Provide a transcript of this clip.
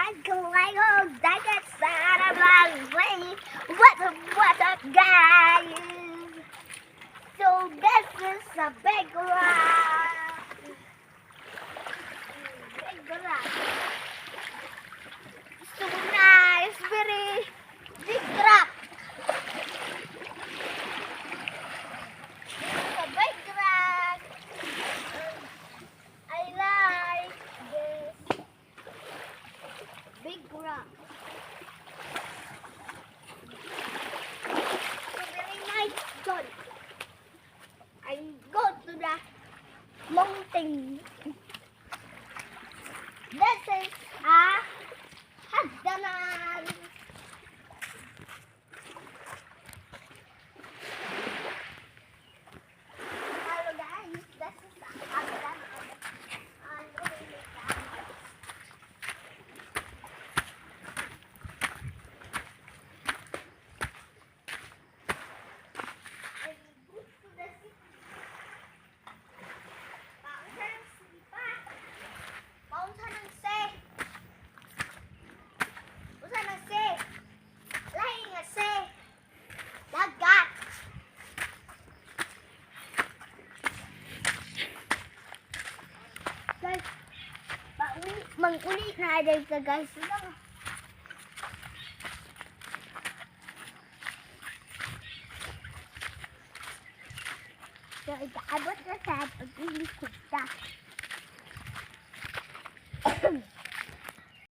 Nagkalayog dagat sa Arabang. What's up, guys? So this is a big rock. Big rock. So nice, very big rock. It's a big rock. I like this big rock. So very nice done. I go to the mountain. This is a hagdanan. Hello guys, this is a hagdanan. Ano guys? I go to the city. Paunsa ng sipa. Paunsa ng se. Unsa ng se? Lahi nga se. Dagat. Guys, pauli, manguli na aday ka, guys. Ano? So, ikaabot na sa pag-ilikod ta.